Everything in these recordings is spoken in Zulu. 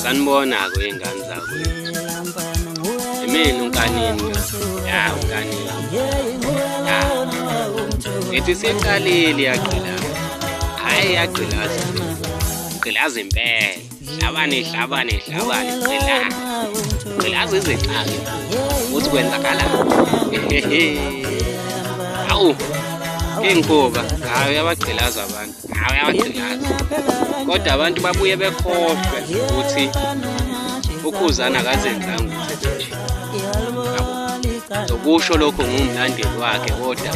Sanibona-ke wey'ngane zakwethu. Imina uNkanini lo. Ya uNkanini. Ya. Ngithi siqalile iyagqilaza. Hhayi iyagqilaza. Gqilaza impela. Hlabane hlabane hlabane gqilaza. Gqilaza izixake ukuthi kwenzakalani. Hawu. Ingikhuba, hayi uyabagqilaza abantu. Hayi uyabagqilaza. Kodwa abantu babuye bekhohlwe ukuthi uKhuzani akazenzanga umthetho nje. Yabo. Zokusho lokho ngumlandeli wakhe kodwa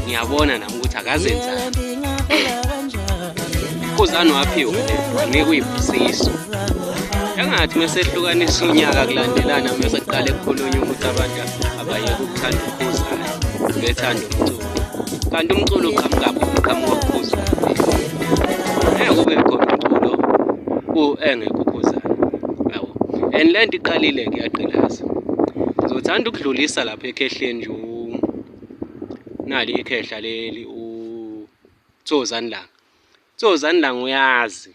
ngiyabona nami ukuthi akazenzanga. Ukhuzani waphiwa le wanikwa izibusiso. Engathi mesehlukanisa unyaka kulandelana mese kuqale kukhulunywa ukuthi abantu abayeke ukuthanda uKhuzani bethanda umculo. Kanti umculo uqhamuka kuphi? Uqhamuka kuKhuzani. Ngeke kube khona umculo engekho uKhuzani. Yabo. And le nto iqalile-ke iyagqilaza. Ngizothanda ukudlulisa lapha ekhehleni nje nali ikhehla leli uThokozani Langa. Thokozani Langa uyazi,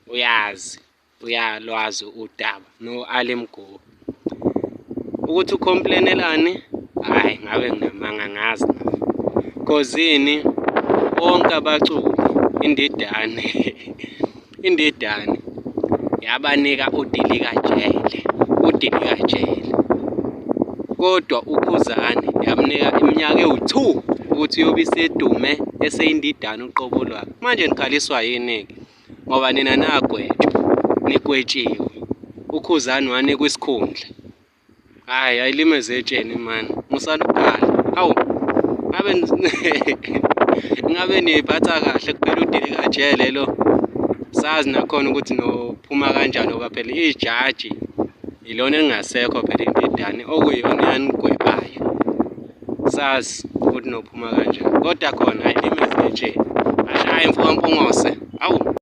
uyazi, uyalwazi udaba no-Ali Mgobi. Ukuthi ucomplainelani, hhayi ngabe nginamanga angazi nami. Cause ini, bonke abaculi indidane, indidane yabanika udilikajele, udilikajele. Kodwa uKhuzani yamnika iminyaka ewu-2 ukuthi uyobe isedume eseyindidane uqobo lwakhe. Manje nikhaliswa yini-ke? Ngoba nina nagwetshwa, nigwetshiwe. UKhuzani wanikwa isikhundla. Hhayi ayilime zetsheni mani, musani ukukhala. Hawu, ngabe ngabe niyiphatha kahle kuphela udilikajele lo. Sazi nakhona ukuthi nophuma kanjani ngoba phela ijaji ilona elingasekho phela indidane okuyiyona eyanigwebayo. Sazi ukuthi nophuma kanjani. Kodwa khona ayilime zetsheni. Hhayi mfoka Mpungose. Hawu.